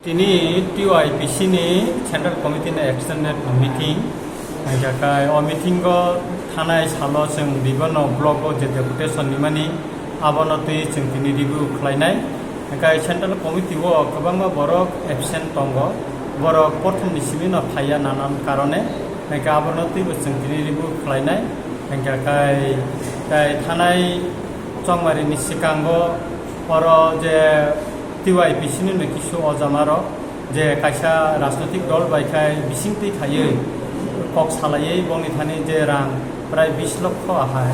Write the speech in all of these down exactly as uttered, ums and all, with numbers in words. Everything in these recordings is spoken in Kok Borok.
Tini T Y P C ni Central Committee ni extended meeting, hingkha khe o meeting o thanai salo chwng Bibano block o je deputation nimani abono twi chwng tini review khlainai. Hingkha Central Committee o kwbangma borok absent tongo, borok prothom ni simi no phaiya nanan karone, hingkha abono twi bo chwng tini review khlainai. Hingkha khe tei thanai chongmari ni swkango oro je T Y P C ni no kisu ojama rok je kaisa rajnotik dol bai khai bising twi khaiwi kok salaiwi bongni thani je rang prai bis lokho ahai.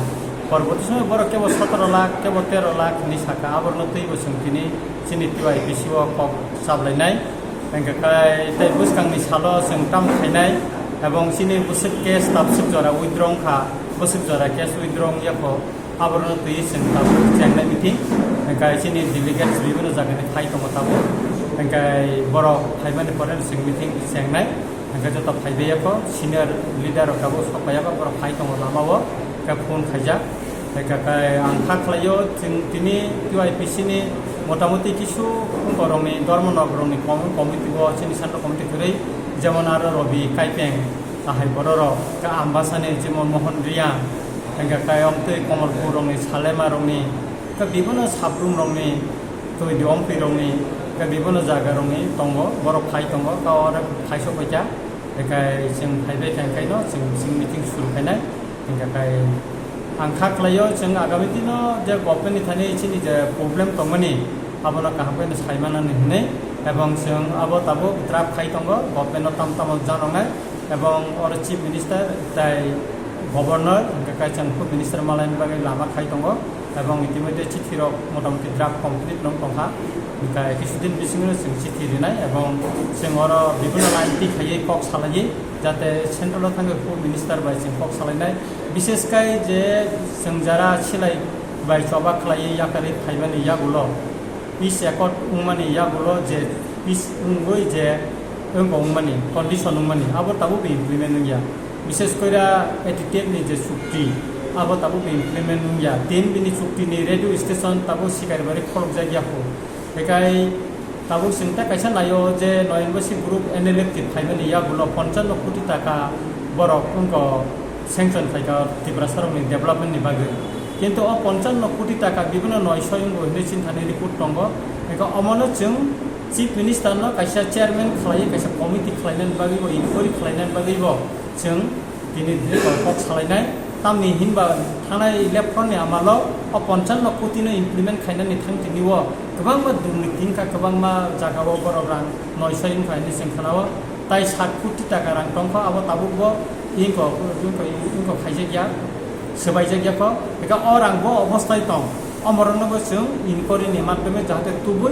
Porborti somoy borok kebo sotoro lakh, kebo tero lakh hinwi sakha, aborno twi bo chwng tini chini T Y P C o kok sablainai. Hingkha khe tei bwskangni salo chwng tamo khainai, ebong chini bwswk case tabswk jora withdraw wngkha, bwswk jora case withdraw wngya kho. Aborno twi chwng tabuk chengnai meeting, hingkhe chini delegates bibino jagani phai tongo tabuk, hingkhe borok phaimani pore chwng meeting chengnai, hingkhe joto phaibai yakho senior leader rok tabuk sok pai yakho, borok phai tongo lama o, hingkhe phone khaijak, hingkhe khe ang kha khlaio chwng tini T Y P C ni motamoti kisu borokni dormo nok rokni com-, committee o chini central committee kwrwi, jemon aro Robi Kaipeng, ahai bororok, khe Ambasani jemon Mohon Riang, hingkha khe omtwi Komolpur rokni, Salema rokni, khe bibino Sabrum rokni, twi di omtwi rokni, khe bibino jaga rokni tongo, borok phai tongo, khe oro phai sok bai kha, hingkhe chwng phai bai kha, hingkhe no chwng, chwng meeting suru khainai, hingkha khe ang kha khlaio chwng agami dino je government ni thani chini je problem tongmani, abono kaham khe no sai manani hinwi, ebong chwng abo tabuk draft khai tongo, government no tam tamo janoknai. Ebong oro Chief Minister tei Governor, hingkha khe chwng Food Minister malaini bagwi lama khai tongo. Ebong itimodhye chithi rok motamoti draft complete nong tongkha. Hingkha khe kisudin bisingo chwng chithi rinai, ebong chwng oro bibino line twi khaiwi kok salaiwi, jate central o thangwi Food Minister bai chwng kok salainai. Bishesh khai je chwng jara silai bai choba khlaiwi yakarwi phaimani yagulo, peace accord wngmani yagulo je peace wngwi je wngkha wngmani, condition wngmani, abo tabuk bo implement wngya. Bishesh koira A T T F ni je chukti, abo tabuk bo implement wngya. Tin bini chukti ni radio station tabuk Sikaribari kholopjak ya kho. Bekai tabuk chwng ta kaisa naio je noyonbosi group N L F T phaimani yagulo ponchanno koti taka borok wngkha sanction khaikha Tiprasa rokni development ni bagwi. Kintu o ponchanno koti taka bibino noisoi wngbo hinwi chinthani report tongo. Eka omono chwng Chief Minister no kaisa chairman khlaiwi kaisa committee khlainani bagwi bo inquiry khlainani bagwi bo chwng tini kok salainai. Tamni hinba thanai lephron ni amalo o ponchanno koti no implement khainani thang tini o kwbangma durniti wngkha, kwbangma jaga o borok rang noisoi wngkha hinwi chwng khna o. Tai sat koti taka rang tongkha, abo tabuk bo ingko, ingko, ingko khaijak ya, swbaijak ya kho. Eka o rang bo obostai tong. O borokno bo chwng inquiry ni madhyome jahate tubui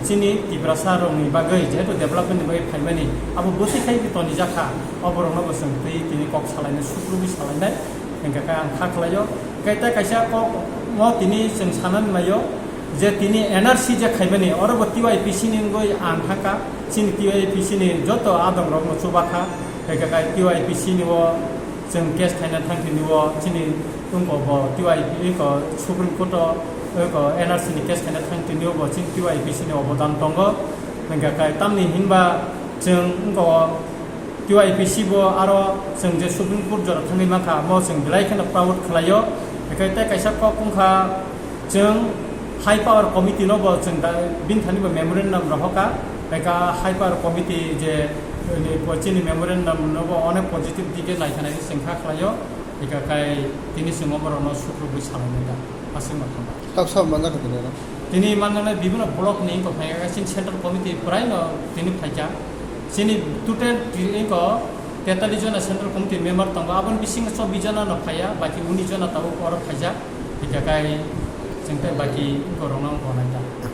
chini Tiprasa rokni bagwi, jehetu development ni bagwi phaimani, abo bwtwi khai tonijak kha. O borokno bo chwng twi tini kok salainai, sukrubwi salainai, hingkha khe ang kha khlaio. Khe tei kaisa kok no tini chwng sanani maio, je tini N R C je khaimani, oro bo T Y P C ni wngwi ang thangkha, chini T Y P C ni joto adong rokno chuba kha, hingkha khe T Y P C ni o chwng case khaina thang tini o chini wngkha bo T Y P ko Supreme Court o ko N R C ni case khaina thang tini o bo chini T Y P C ni obodan tongo, hingkha khe tamni hinba chwng wngkha o T Y P C bo aro chwng je Supreme Court jora thangwi mankha, mo chwng belai kheno proud khlaio. Hingkhe tei kaisa kok wngkha, chwng High Power Committee no bo chwng da, bini thani bo memorandum rohorkha. Hingkhe High Power Committee je, ni, chini memorandum no bo onek positive dike naikha nai chwng kha khlaio. Hingkhe kai tini chwng oborokno sukrubwi salainai da. Aswk ma thangba. Kok sab manjak kha tini oro? Tini manjaknai bibino block ni wngkha phaikha, chini central committee prai no tini phaikha. Chini total ti-, wngkha tetallis jona central committee member tongo, aboni bisingo chobbish jona no phaiya, baki unis jona tabuk oro phaijak. Hingkha kai chwng tei baki wngkha rokno wngkha nai ta.